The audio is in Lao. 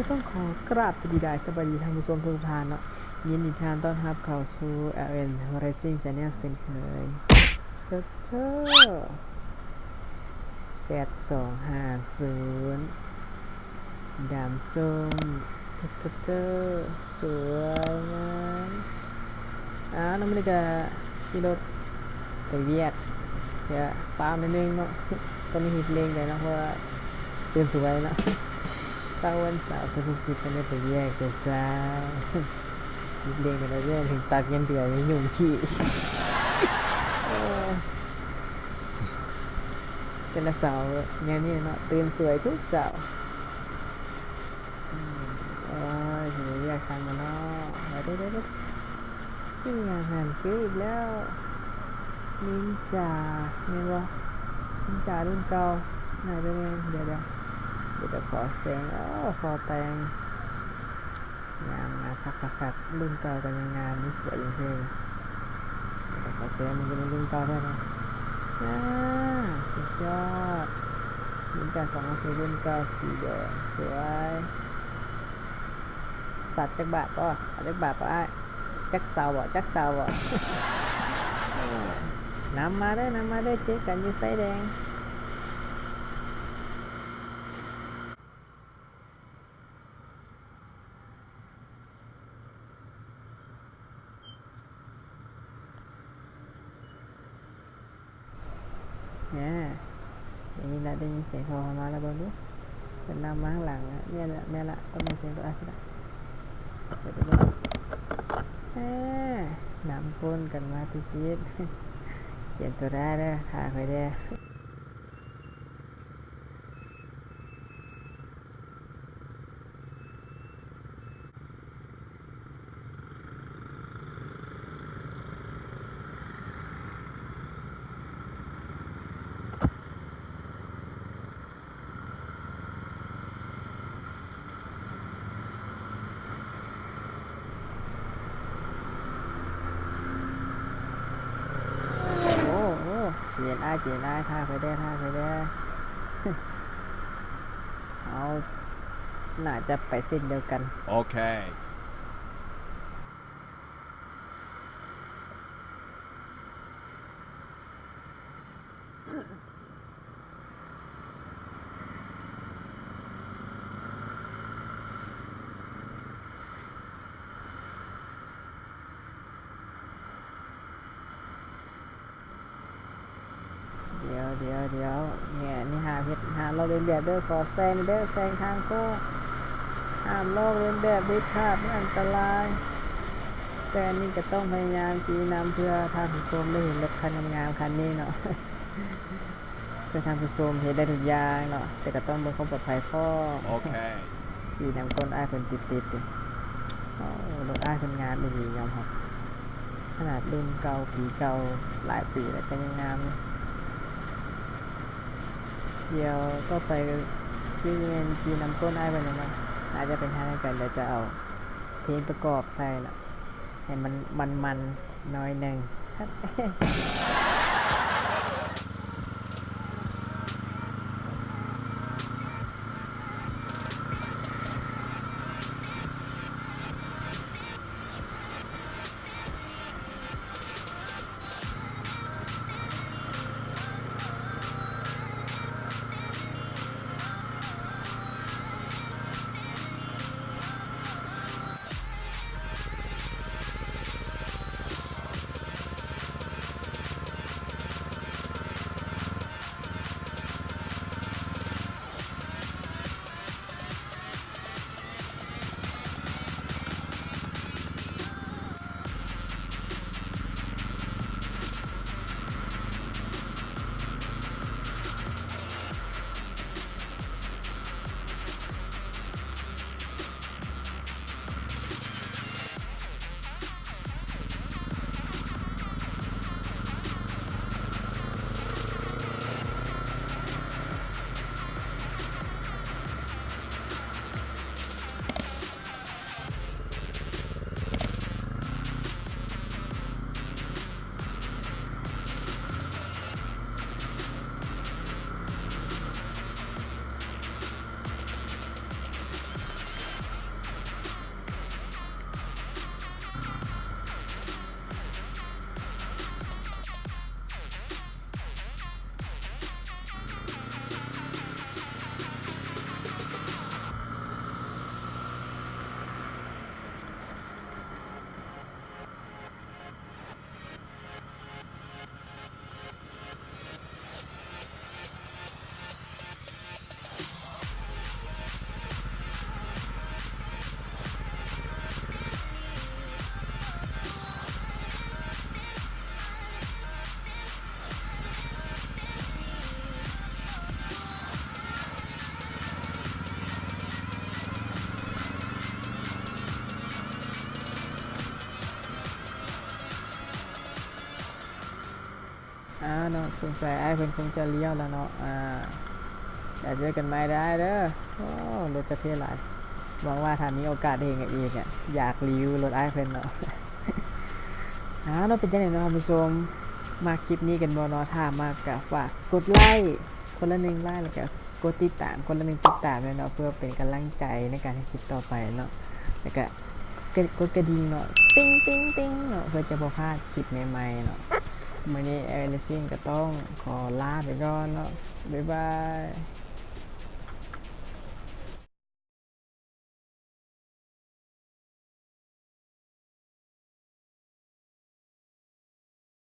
ຕ້ອງຂໍກາບສະຫວັດດີ ສະບາຍດີທ່ານຜູ້ຊົມທຸກໆທ່ານເນາະ, ຍິນດີຕ້ອນຮັບເຂົ້າສູ່ ແອລ ເອັນ Racing Channel ເຊັ່ນເຄີຍ. ເທີ ເທີ ແຊັດສອງຫ້າສູນ ດຳສົ້ມ ເທີ ເທີ ເທີ ສວຍງາມ. ອ້າວ ແລ້ວມື້ນີ້ກະຂີ່ລົດໄປວຽກ ກະຟ້າວໜ້ອຍໜຶ່ງເນາະ, ຕອນນີ້ຮີບເລັ່ງໄດ້ເນາະ ເພາະວ່າຕື່ນສວຍເນາະ. ເຊົ້າວັນເສົາ ເພິ່ນຄິດວ່າໄດ້ໄປວຽກແຕ່ເຊົ້າ, ຮີບເລັ່ງໄດ້ໄປວຽກ ເຖິງຕັດເງິນເດືອນຍັງຫຍຸ້ງຂີ້. ເອີ ແຕ່ລະເສົາແນວນີ້ເນາະ ຕື່ນສວຍທຸກເສົາ. ອືມ ໂອ້ຍ ຊິໄປວຽກທັນບໍ່ເນາະ? ເດີໆ ອີ່ຫຍັງຫັ້ນ? ຈື່ອີກແລ້ວ ນິນຈາ ແມ່ນບໍ່? ນິນຈາລຸ້ນເກົ່າ ໜ້າຈະແມ່ນ. ດຽວໆ ເປັນຕາຂໍແສງ ໂອ້ ຂໍແຕ່ງ ງາມ ງາມ ຄັກໆໆ ລຸ້ນເກົ່າກະຍັງງາມ ຍັງສວຍຢູ່ເລີຍ. ແຕ່ຂໍແຊມມັນຢູ່ໃນລຸ້ນເກົ່າແທ້ນະ. ອາ ສຸດຍອດ ລຸ້ນເກົ່າ ສອງພັນສີ່ ລຸ້ນເກົ່າ ສີແດງ ສວຍ. ສັດຈັກບາດບໍ່? ເອົາຈັກບາດບໍ່ອ້າຍ? ຈັກຊາວບໍ່? ຈັກຊາວບໍ່? ນຳມາເດີ ນຳມາເດີ ເຈີກັນຢູ່ໄຟແດງ. ແນ່ ນີ້ລະ ໄດ້ຍິນສຽງເຂົ້າມາລະ ເບິ່ງດູ ເພິ່ນນຳມາທາງຫຼັງ. ແມ່ນລະ ແມ່ນລະ ຕ້ອງແມ່ນສຽງລົດອ້າຍພຸ້ນລະ. ແນ່ ນຳກົ້ນກັນມາຕິດໆ. ກຽມຕົວໄດ້ເດີ ຖ້າຂ້ອຍແດ່. ໂອ້ ໂອ້ ເຈນອ້າຍ ເຈນອ້າຍ ຖ້າຂ້ອຍແດ່ ຖ້າຂ້ອຍແດ່. ເຮົາໜ້າຈະໄປເສັ້ນດຽວກັນ. ໂອເຄ. ດຽວ ດຽວ ດຽວ ແມ່ນຫາເຮັດ ຫາລອກເລີນແບບເດີ ຂໍແຊງແດ່ເດີ ແຊງທາງໂຄ້ງ ຫ້າມລອກເລີນແບບເດັດຂາດ ມັນອັນຕະລາຍ. ແຕ່ອັນນີ້ກະຕ້ອງພະຍາຍາມຂີ່ນຳ ເພື່ອທ່ານຜູ້ຊົມໄດ້ເຫັນລົດຄັນງາມໆຄັນນີ້ເນາະ. ເພື່ອທ່ານຜູ້ຊົມເຮັດໄດ້ທຸກຢ່າງເນາະ ແຕ່ກະຕ້ອງເບິ່ງຄວາມປອດໄພພ້ອມ. ໂອເຄ. ຂີ່ນຳກົ້ນອ້າຍເພິ່ນຕິດໆ ໂອ້ ລົດອ້າຍເພິ່ນງາມອີ່ຫຼີ ຍອມຮັບ ຂະໜາດລຸ້ນເກົ່າ ປີເກົ່າ ຫຼາຍປີແລ້ວກະຍັງງາມ. ດຽວຕໍ່ໄປຄືແມ່ນຂີ່ນຳກົ້ນອ້າຍເພິ່ນແລ້ວເນາະ ອາດຈະເປັນທາງດຽວກັນ ດຽວຈະເອົາເພງປະກອບໃສ່ເນາະ ໃຫ້ມັນມັນໆ ໜ້ອຍໜຶ່ງ. ອ່າເນາະ ສົງໄສອ້າຍເພິ່ນຄົງຈະລ້ຽວແລ້ວເນາະ. ອ່າ ດຽວເຈີກັນໃໝ່ເດີອ້າຍເດີ. ໂອ້ ລົດກະເທ່ຫຼາຍ. ຫວັງວ່າຖ້າມີໂອກາດໄດ້ເຫັນກັນອີກອະ ຢາກຣີວິວລົດອ້າຍເພິ່ນເນາະ. ອ່າເນາະ ເປັນຈັ່ງໃດເນາະທ່ານຜູ້ຊົມ ມັກຄລິບນີ້ກັນບໍ່ເນາະ? ຖ້າມັກກະຝາກກົດໄລ້ຄົນລະໜຶ່ງໄລ້ ແລ້ວກະກົດຕິດຕາມຄົນລະໜຶ່ງຕິດຕາມແດ່ເນາະ ເພື່ອເປັນກຳລັງໃຈໃນການເຮັດຄລິບຕໍ່ໄປເນາະ. ແລ້ວກະ ກະ ກົດກະດິ່ງເນາະ ຕິງຕິງຕິງເນາະ ເພື່ອຈະບໍ່ພາດຄລິບໃໝ່ໆເນາະ. ມື້ນີ້ເອີເລຊິງກະຕ້ອງຂໍລາໄປກ່ອນເນາະ. ບາຍບາຍ.